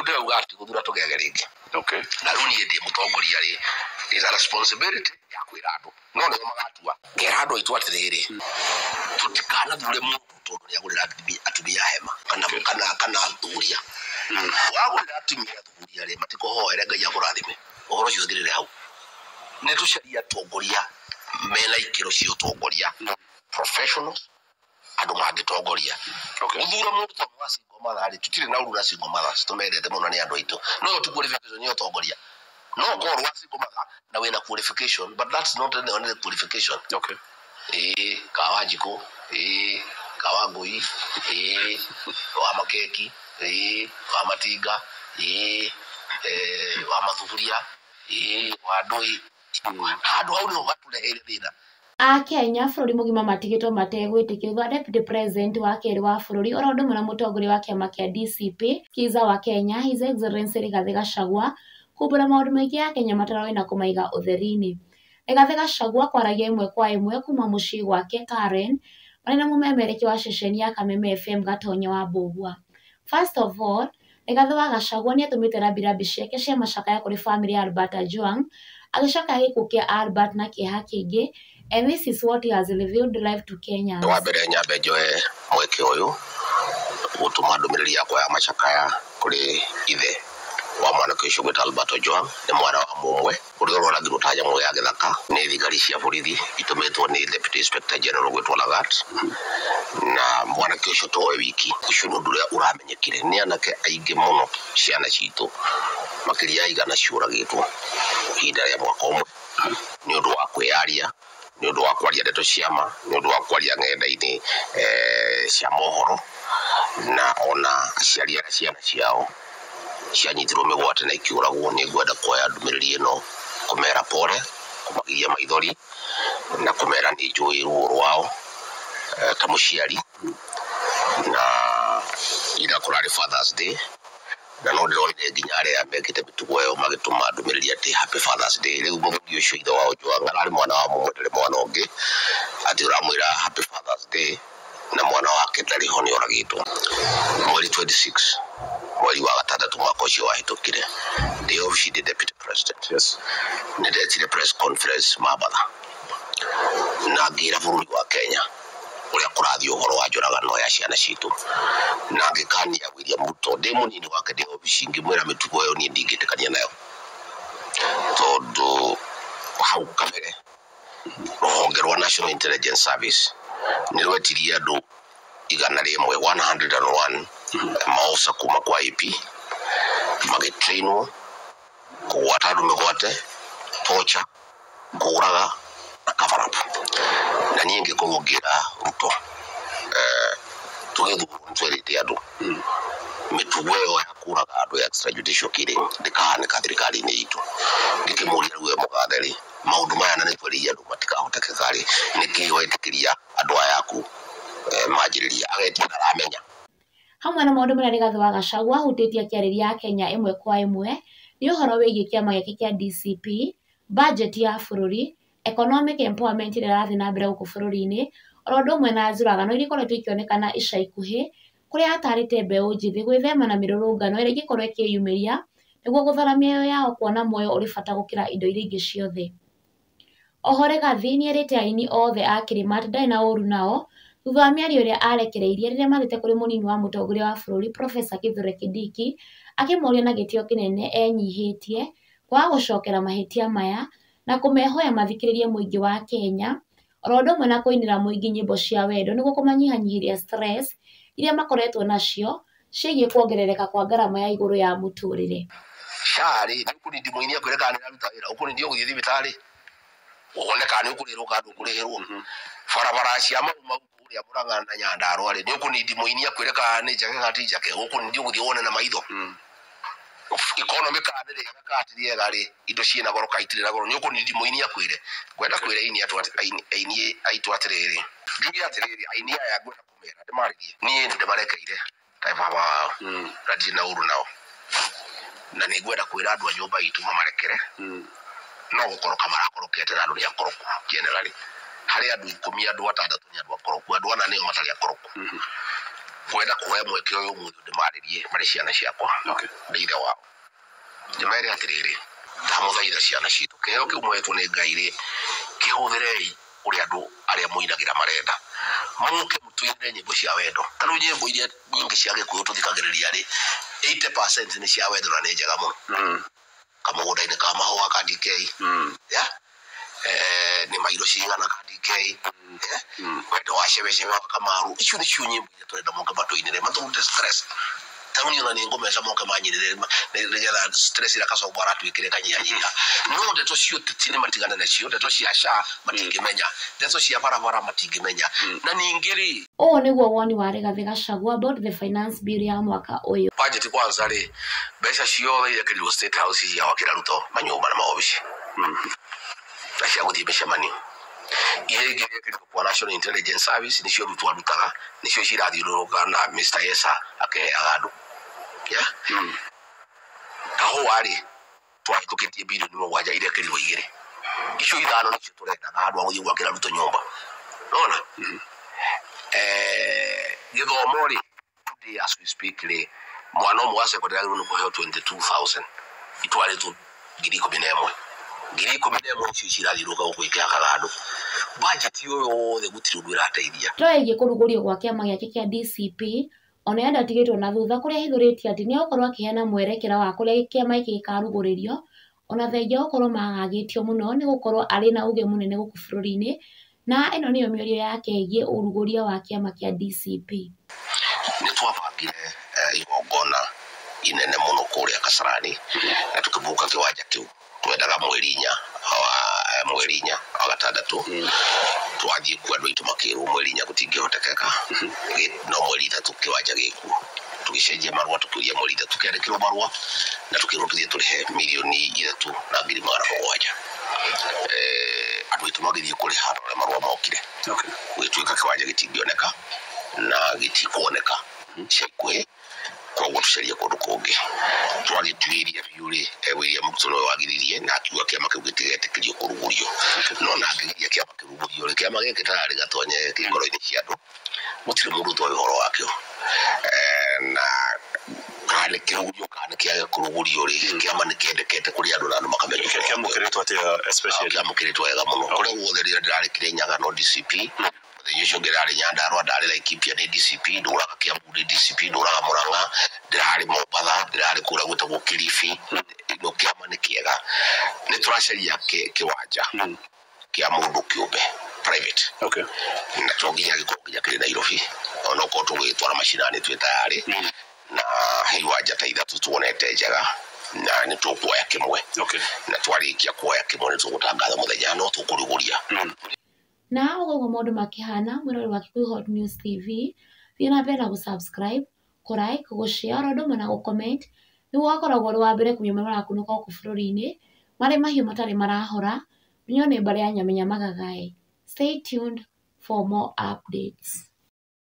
Rĩu ndĩrauga atĩ gũthura tũgege rĩngĩ. Okay. Na rĩu niĩ ndĩ mũtongoria rĩ, is a responsibility ya kwĩra andũ, no nĩo magatua. Ngera andũ aitũ atĩrĩrĩ, tũtikanathure mũndũ tondũ nĩagũrĩra atumia hema kana kana thuguria. Wagũrĩra atumia thuguria rĩ, matikũhoere Ngai akũrathime. Ũhoro ũcio ũthirĩre hau. Nĩ tũcarie atongoria mena ikĩro cia ũtongoria, professionals, andũ mangĩtongoria. Gũthura mũndũ tondũ wa single mother rĩ, tũtirĩ na ũru na single mothers, tũmendete mũno nĩ andũ aitũ, no ti qualification ya ũtongoria. No ũkorwo ũrĩ wa single mother na wĩna qualification, but that's not the only qualification. Ĩĩ kawa njikũ, ĩĩ kawa ngũi, ĩĩ wa makeki, ĩĩ wa matinga, ĩĩ wa mathuburia, ĩĩ wa ndũĩ. Handũ hau nĩho hatũreheire thĩna. A Kenya bũrũri mũgima matigĩtwo mategwĩtĩkia thutha wa Deputy President wa kerĩ wa bũrũri oro ũndũ ũmwe na mũtongoria wa kĩama kĩa DCP Kiza wa Kenya, His Excellency Rigathĩ Gachagua, kumbũra maũndũ maingĩ ya Kenya mataroĩ na kũmaiga ũtheri-inĩ. Rigathĩ Gachagua kwaragia ĩmwe kwa ĩmwe kuma mũciĩ gwake Karen marĩ na mũmemerekia wa ceceni ya Kameme FM Gatonye wa Mbũgua. First of all, Rigathĩ wa Gachagua nĩatũmĩte rambirambi ciake cia macakaya kũrĩ bamĩrĩ ya Albert Ojwang, agĩcakaya gĩkuũ kĩa Albert na kĩeha kĩingĩ, and this is what he has revealed live to Kenyans. Wa mbere nyambe njoe mweke ũyũ gũtũma ndũmĩrĩri yakwa ya macakaya kũrĩ ithe wa mwanake ũcio gwĩta Albert Ojwang, nĩ mwana wa mũmwe ũrĩa ũroragirwo ta nyamũ ya gĩthaka nĩ thigari cia borithi itũmĩtwo nĩ Deputy Inspector General gwĩtwo Lagat, na mwanake ũcio towe wiki. Ũcio nĩ ũndũ ũrĩa ũramenyekire nĩ anake aingĩ mũno, ciana citũ makĩria ya 100 ciũragĩtwo ihinda rĩa mwaka ũmwe nĩ ũndũ wa kwĩyaria, nĩ ũndũ wa kwaria ndeto cia ma, nĩ ũndũ wa kwaria ng'enda-inĩ cia mohoro, na ona aciari arĩa ciana ciao cianyitirwo mĩgwate na ikĩũragwo. Nĩ ngwenda kuoya ndũmĩrĩri ĩno kũmera pole, kũmagiria maithori na kũmera nĩ njũĩ ruo rwao ta mũciari. Na ira kũrarĩ Father's Day, na no ndĩronire nginya arĩa mekĩte mĩtugo ĩyo magĩtũma ndũmĩrĩri atĩ Happy Father's Day. Rĩu mũthuri ũcio ithe wa Ojwang ararĩ mwana wa mũmwe, ndarĩ mwana ũngĩ, atĩ ũramwĩra Happy Father's Day na mwana wake ndarĩ ho, nĩ oragĩtwo mweri 26 mweri wa gatandatũ mwaka ũcio wahĩtũkire. Ndĩ obici ndĩ Deputy President, nĩ ndetire press conference Mabatha na ngĩra bũrũri wa Kenya ũrĩa kũrathiĩ ũhoro wa njũragano ya ciana citũ, na ngĩkania William Ruto ndĩ mũnini wake ndĩ obici, ngĩmwĩra mĩtugo ĩyo niĩ ndingĩtĩkania nayo, tondũ hau kabere rũhonge rwa National Intelligence Service nĩ rwetirie andũ 101, 101 maoca kuma kwa AP, magĩtrainwo kũgwata andũ mĩgwate, torture, kũũraga na cover up. Na niĩ ngĩkorwo ngĩra Ruto, tũgĩthurwo nĩ twerĩte andũ mĩtugo ĩyo ya kũũraga andũ ya extrajudicial killing ndĩkahanĩka thirikari-inĩ itũ. Ngĩkĩmũria rĩu we mũgathe rĩ, maũndũ maya na nĩ twerĩire andũ matikahotekeka rĩ, nĩkĩĩ wetĩkĩria andũ aya aku manjĩrĩria? Agetia ndaramenya. Hamwe na maũndũ marĩa Rigathĩ wa Gachagua ahutĩtie akĩarĩria Kenya ĩmwe kwa ĩmwe nĩ ũhoro wĩgiĩ kĩama gĩake kĩa DCP, budget ya bũrũri, economic empowerment ĩrĩa ĩrathiĩ na mbere gũkũ bũrũri-inĩ, oro ũndũ ũmwe na njũragano iria ikoretwo ikĩonekana ica ikuhĩ, kũrĩa atarĩte mbeũ njĩthĩ gwĩthema na mĩrũrũngano ĩrĩa ĩngĩkorwo ĩkĩyumĩria nĩguo gũthara mĩoyo yao, kuona muoyo ũrĩ bata gũkĩra indo iria ingĩ ciothe. Oho Rigathĩ nĩerĩte aini othe a kĩrĩma atĩ ndarĩ na ũru nao thutha wa mĩario ĩrĩa arekereirie rĩrĩa mathiĩte kũrĩ mũnini wa mũtongoria wa bũrũri Professor Kithure Kindiki, akĩmoria na gĩtĩo kĩnene enyihĩtie kwaga gũcokera mahĩtia maya na kũmehoya mathikĩrĩrie mũingĩ wa Kenya, oro ũndũ ũmwe na kũinĩra mũingĩ nyĩmbo cia wendo nĩguo kũmanyihanyihĩria stress iria makoretwo nacio ciĩgiĩ kuongerereka kwa ngarama ya igũrũ ya mũtũrĩre. Sharĩ nĩ ũkũnindi mũini akwĩre kana nĩ araruta wĩra, ũkũnindi ũgũthiĩ thibitarĩ wone kana nĩ ũkũrĩrwo kana ndũkũrĩhĩrwo. Barabara cia Mau Mau kũrĩa Murang'a na Nyandarua rĩ, nĩ ũkũnindi mũini akwĩre kana nĩ njake kana ti njake, ũkũnindi ũgũthiĩ wone na maitho. Economy kana nĩ rĩega kana ti rĩega rĩ, indo ciĩna goro kana itirĩ na goro, nĩ ũkũnindi mũini akwĩre. Ngwenda kwĩra aini aini aitũ atĩrĩrĩ, njuge atĩrĩrĩ, aini aya ngwenda kũmera ndĩmarĩrie, niĩ nĩ ndĩmarekeire ta baba wao na ndirĩ na ũru nao, na nĩ ngwenda kwĩra andũ a nyũmba itũ mamarekere. No gũkoroka marakorokete na andũ nĩ akoroku generally. Harĩ andũ 10, andũ 6 nĩ andũ akoroku, andũ 4 nĩo matarĩ akoroku. Kwenda kuoya mweke ũyũ ũmũthĩ ndĩmarĩrie marĩ ciana ciakwa. Ndĩ ithe wao. Ndĩmere atĩrĩrĩ, ndamũthaitha ciana citũ, kĩheo kĩu mũhetwo nĩ Ngai rĩ, kĩhũthĩrei ũrĩa andũ arĩa mũinagĩra marenda. Mũke mũtũinĩre nyĩmbo cia wendo. Ta rĩu nyĩmbo iria nyingĩ cia Gĩkũyũ tũthikagĩrĩria rĩ, 80% nĩ cia wendo na nĩ njega mũno. Kamũgũnda-inĩ ka mahũa ka DK. Yeah? Nĩ mairo cigana ka DK. Yeah? Wendo wa cebecebe wa Kamaru. Icio nĩcio nyĩmbo iria tũrenda moke matũinĩre, matũrute stress. Ta rĩu niĩ ona nĩ ngũmeca moke manyinĩre nĩgetha stress ĩrĩa Kasongo aratuĩkĩre ĩkanyihanyiha. No ndeto cia ũteti nĩ matigane nacio, ndeto cia SHA matingĩmenya, ndeto cia barabara matingĩmenya. Na ningĩ rĩ, Ũũ nĩguo woni wa Rigathĩ Gachagua about the finance bill ya mwaka ũyũ. Budget kwanza rĩ, mbeca ciothe irekĩrirwo State House cia gwakĩra Ruto manyũmba na maobici na cia gũthiĩ mĩcemanio. Iria ingĩ irekĩrirwo kwa National Intelligence Service nĩcio Ruto arutaga, nĩcio cirathiũrũrũka na Mr. Esa akĩheaga andũ. Yeah? Kahũa rĩ, twahĩtũkĩtie bilioni 7 irekĩrirwo 2. Icio 5 nĩcio tũrendaga handũ ha gũthiĩ gwakĩra Ruto nyũmba. Nona? Gĩthomo rĩ, today as we speak rĩ, mwana ũmwe wa secondary agĩrĩirwo nĩ kũheo 22,000 itwarĩtwo 11,000. 11,000 icio cirathiũrũrũka gũkũ ikĩhakaga andũ. Budget ĩyo yothe gũtirĩ ũndũ ĩrateithia. Ndeto ĩgiĩ kũrugũrio gwa kĩama gĩake kĩa DCP ona ye ndatigĩtwo na thutha kũrĩa ahithũrĩtie atĩ nĩegũkorwo akĩheana mwerekera wa kũrĩa kĩama gĩkĩ gĩkarugũrĩrio, ona thengia gũkorwo magagĩtio mũno nĩ gũkorwo arĩ na uge mũnene gũkũ bũrũri-inĩ, na ĩno nĩyo mĩario yake ĩgiĩ ũrugũria wa kĩama kĩa DCP. Nĩ twabangire igongona inene mũno kũrĩa Kasarani na tũkĩbuka kĩwanja kĩu. Twendaga mweri inya wa gatandatũ. Twathiĩ kuo andũ aitũ makĩrwo mweri 4 gũtingĩhotekeka, no mweri 3 kĩwanja gĩkuo. Tũgĩcenjia marũa tũkĩũria mweri 3, tũkĩandĩkĩrwo marũa na tũkĩrwo tũthiĩ tũrĩhe 3,700,000. Andũ aitũ magĩthiĩ kũrĩha na ũrĩa marũa mokire. Gũgĩtuĩka kĩwanja gĩtingĩoneka na gĩtikuoneka ica ikuhĩ, koguo tũcarie kũndũ kũngĩ. Twagĩtuĩria biũ rĩ, William Ruto nĩwe wagiririe na akiuga kĩama kĩu gĩtigetĩkĩrio kũrugũrio. No na angĩgiria kĩama kĩrugũrio rĩ, kĩama gĩkĩ tararĩ gatonye kĩ ngoro-inĩ cia andũ, gũtirĩ mũndũ ũtoĩ ũhoro wakĩo. Na kana nĩ kĩrugũrio kana nĩ kĩage kũrugũrio rĩ, kĩama nĩ kĩendekete kũrĩ andũ na andũ makamenya ũhoro wakĩo. Kĩamũkĩrĩtwo atĩa especially? Kĩamũkĩrĩtwo wega mũno. Kũrĩa guothe rĩrĩa ndĩrarĩkire Nyaga no DCP, mũthenya ũcio ũngĩ ndĩrarĩ Nyandarua ndarĩ Laikipia nĩ DCP, ndũraga Kiambu nĩ DCP, ndũraga Murang'a, ndĩrarĩ Mombatha, ndĩrarĩ kũrĩa gwĩtagwo Kilifi. No kĩama nĩ kĩega. Nĩ tũracaria kĩwanja kĩa mũndũ kĩũmbe private. Na to nginya gĩkorwo nginya kĩrĩ Nairobi, ona okorwo tũgũgĩtwara macinani twĩ tayarĩ. Na he iwanja ta 3 tuonete njega na nĩ tũkuoya kĩmwe. Na twarĩkia kuoya kĩmwe nĩ tũgũtangatha mũthenya no tũkũrugũria. Na ũguo ũguo maũndũ makĩhana, mwĩroreri wa Kikuyu Hot News TV, thiĩ na mbere na gũ-subscribe, kũ-like, gũ-share oro ũndũ ũmwe na gũ-comment, nĩguo ũgakoragwo ũrĩ wa mbere kũmenya marĩa marakunũka gũkũ bũrũri-inĩ, marĩ mahiũ matarĩ marahora, menywo nĩ mbarĩ ya Nyamenya Magagaĩ. Stay tuned for more updates.